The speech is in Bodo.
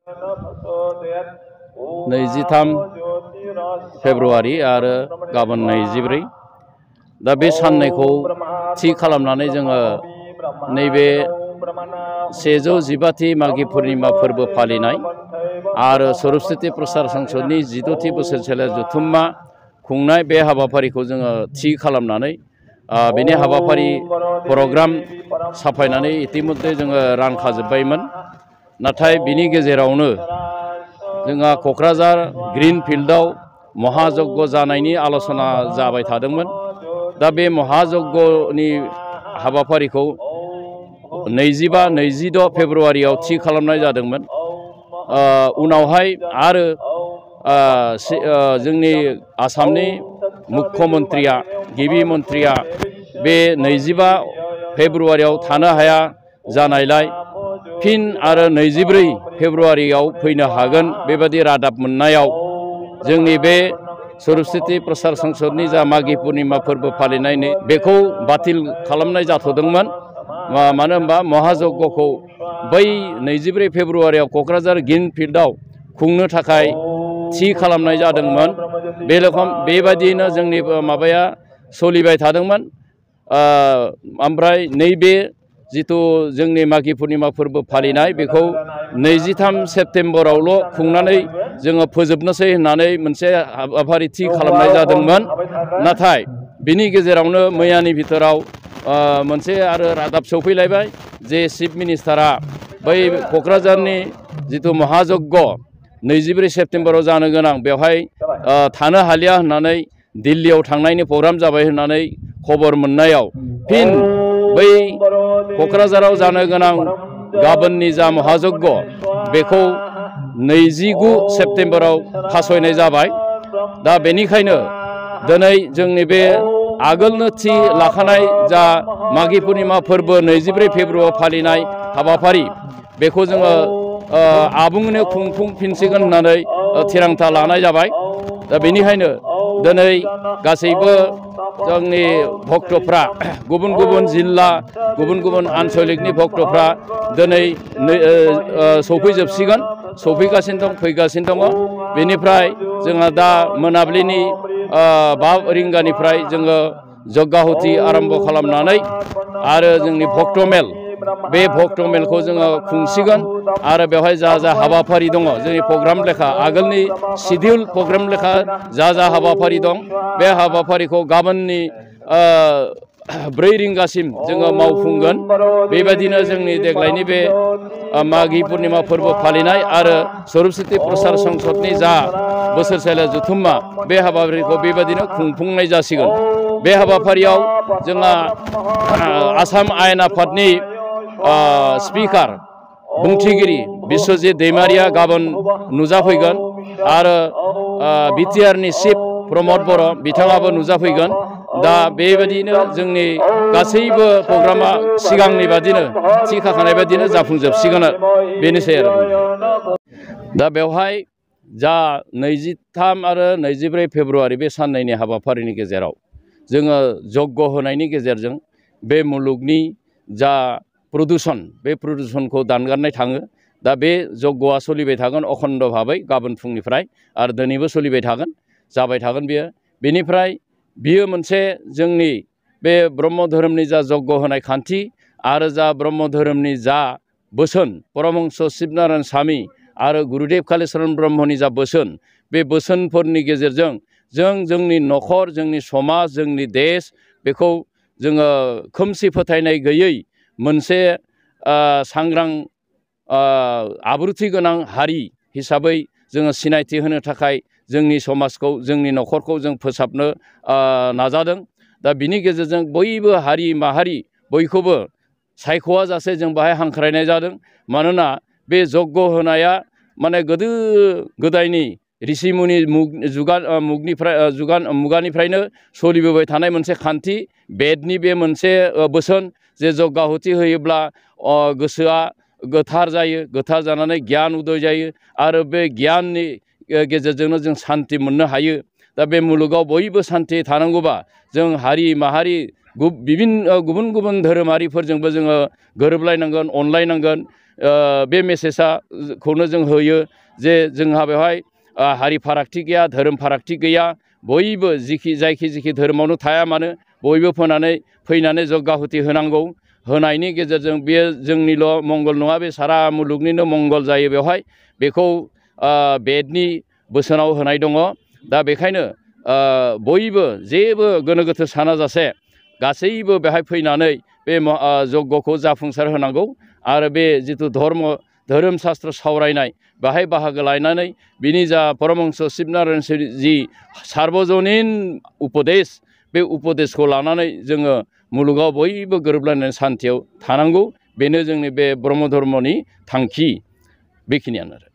23 फेब्रुवारि आरो गाबोन 24 दा बे साननैखौ थि खालामनानै जोङो नैबे 115थि मागि पुर्णिमा फोरबो फालिनाय आरो सरस्वती प्रसार संसदनि 16थि बोसोरसेले जथुम्मा खुंनाय बे हाबाफारिखौ जोङो थि खालामनानै बेनि हाबाफारि प्रग्राम साफायनानै इतिमध्ये जोङो रानखाजोब्बायमोन। नाथाय बिनि गेजेरावनो जोंहा क'क्राझार ग्रीन फिल्डआव महायज्ञ जानायनि आलोचना जाबाय थादोंमोन। दा बे महायज्ञनि हाबाफारिखौ 25-26 फेब्रुवारियाव थि खालामनाय जादोंमोन। उनावहाय आरो जोंनि आसामनि मुख्यमन्त्रिया गिबि मन्त्रिया बे 25 फेब्रुवारियाव थानो हाया जानायलाय फिन आरो 24 फेब्रुवारियाव फैनो हागोन बेबादि रादाब मोननायाव जोंनि बे सरस्वती प्रसार संसदनि जा मागि पुर्णिमा फोरबो फालिनाय बेखौ बातिल खालामनाय जाथ'दोंमोन। मानो होनबा महायज्ञखौ बै 24 फेब्रुवारियाव क'क्राझार ग्रीन फिल्डआव खुंनो थाखाय थि खालामनाय जादोंमोन। बे रखम बेबादियैनो जोंनि माबाया सोलिबाय थादोंमोन। ओमफ्राय नैबे जिथु जोंनि मागि पुर्णिमा फोरबो फालिनाय बेखौ 23 सेप्तेम्बरावल' खुंनानै जोङो फोजोबनोसै होननानै मोनसे हाबाफारि थि खालामनाय जादोंमोन। नाथाय बिनि गेजेरावनो मैयानि भितराव मोनसे आरो रादाब सौफैलायबाय जे चिफ मिनिस्टारा बै क'क्राझारनि जिथु महायज्ञ 24 सेप्तेम्बराव जानो गोनां बेवहाय थानो हालिया होननानै दिल्लीयाव थांनायनि प्रग्राम जाबाय होननानै खबर मोननायाव फिन बै क'क्राझाराव जानो गोनां गाबोननि जा महायज्ञ बेखौ 29 सेप्तेम्बराव फासयनाय जाबाय। दा बेनिखायनो दिनै जोंनि बे आगोलनो थि लाखानाय जा मागि पुर्णिमा फोरबो 24 फेब्रुवारियाव फालिनाय हाबाफारि बेखौ जोङो आबुङैनो खुंफुंफिनसिगोन होननानै थिरांथा लानाय जाबाय। दा बेनिखायनो दिनै गासैबो जोंनि भक्तफ्रा गुबुन गुबुन जिल्ला गुबुन गुबुन आन्चलिकनि भक्तफ्रा दिनै सफैजोबसिगोन, सफैगासिनो दं, फैगासिनो दङ। बेनिफ्राय जोंहा दा मोनाबिलिनि 5 रिंगानिफ्राय जोङो जग्याहुति आरम्भ खालामनानै आरो जोंनि भक्त मेल बे भक्त मेलखौ जोङो खुंसिगोन आरो बेवहाय जा जा हाबाफारि दङ जोंनि प्रग्राम लेखा आगोलनि शिडिउल प्रग्राम लेखा जा हाबाफारि दं बे हाबाफारिखौ गाबोननि 4 रिंगासिम जोङो मावफुंगोन। बेबायदिनो जोंनि देग्लायनि बे मागि पुर्णिमा फोरबो फालिनाय आरो सरस्वती प्रसार संसदनि जा बोसोरसेले जथुम्मा बे हाबाफारिखौ बेबायदिनो खुंफुंनाय जासिगोन। बे हाबाफारियाव जोंहा आसाम आयेन आफादनि स्पिकार बुंथिगिरि बिश्वजित दैमारिया गाबोन नुजाफैगोन आरो बिटिआरनि चिफ प्रमद बर' बिथाङाबो नुजाफैगोन। दा बेबायदिनो जोंनि गासैबो प्रग्रामा सिगांनि बादिनो थि खाखानाय बादिनो जाफुंजोबसिगोन। बेनोसै आरो दा बेवहाय जा 23 आरो 24 फेब्रुवारि बे साननैनि हाबाफारिनि गेजेराव जोङो जग्य होनायनि गेजेरजों बे मुलुगनि जा प्रदूषण बे प्रदूषणखौ दानगारनाय थाङो। दा बे जग्यआ सोलिबाय थागोन अखण्ड भाबै गाबोन फुंनिफ्राय आरो दिनैबो सोलिबाय थागोन, जाबाय थागोन बियो। बेनिफ्राय बियो मोनसे जोंनि बे ब्रह्म धोरोमनि जा जग्य होनाय खान्थि आरो जा ब्रह्म धोरोमनि जा बोसोन परमहंस शिबनारायण स्वामी आरो गुरुदेव कालीचरण ब्रह्मनि जा बोसोन बे बोसोनफोरनि गेजेरजों जों जोंनि न'खर, जोंनि समाज, जोंनि देश बेखौ जोङो खोमसि फोथायनाय गैयै मोनसे सांग्रां आब्रुथि गोनां हारि हिसाबै जोङो सिनायथि होनो थाखाय जोंनि समाजखौ, जोंनि न'खरखौ जों फोसाबनो नाजादों। दा बिनि गेजेरजों बयबो हारि माहारि बयखौबो सायख'वा जासे जों बाहाय हांख्रायनाय जादों। मानोना बे जग्य होनाया माने गोदो गोदायनि ऋषिमुनि मुगानिफ्रायनो सोलिबोबाय थानाय मोनसे खान्थि। बेदनि बे मोनसे बोसोन जे जग्याहुति होयोब्ला गोसोआ गोथार जायो, गोथार जानानै गियान उदय जायो आरो बे गियाननि गेजेरजोंनो जों सान्थि मोननो हायो। दा बे मुलुगाव बयबो सान्थि थानांगौबा जों हारि माहारि गुबुन गुबुन धोरोमारिफोरजोंबो जोङो गोरोबलायनांगोन, अनलायनांगोन। बे मेसेजखौनो जों होयो जे जोंहा बेवहाय हारि फारागथि गैया, धोरोम फारागथि गैया। बयबो जायखि धोरोमावनो थाया मानो बयबो फैनानै जग्याहुति होनांगौ। होनायनि गेजेरजों बेयो जोंनिल' मंगल नङा, बे सारा मुलुगनिनो मंगल जायो बेवहाय। बेखौ बेदनि बोसोनाव होनाय दङ। दा बेखायनो बयबो जेबो गोनो गोथो सानाजासे गासैबो बेहाय फैनानै बे जग्यखौ जाफुंसार होनांगौ। आरो बे जिथु धोरोम शास्त्र सावरायनाय बेहाय बाहागो लानानै बिनि जा परमहंस शिबनारायण जि सार्वजनिन उपदेश, बे उपदेशखौ लानानै जोङो मुलुगाव बयबो गोरोबलायनानै सान्थियाव थानांगौ। बेनो जोंनि बे ब्रह्म धर्मनि थांखि। बेखिनियानो आरो।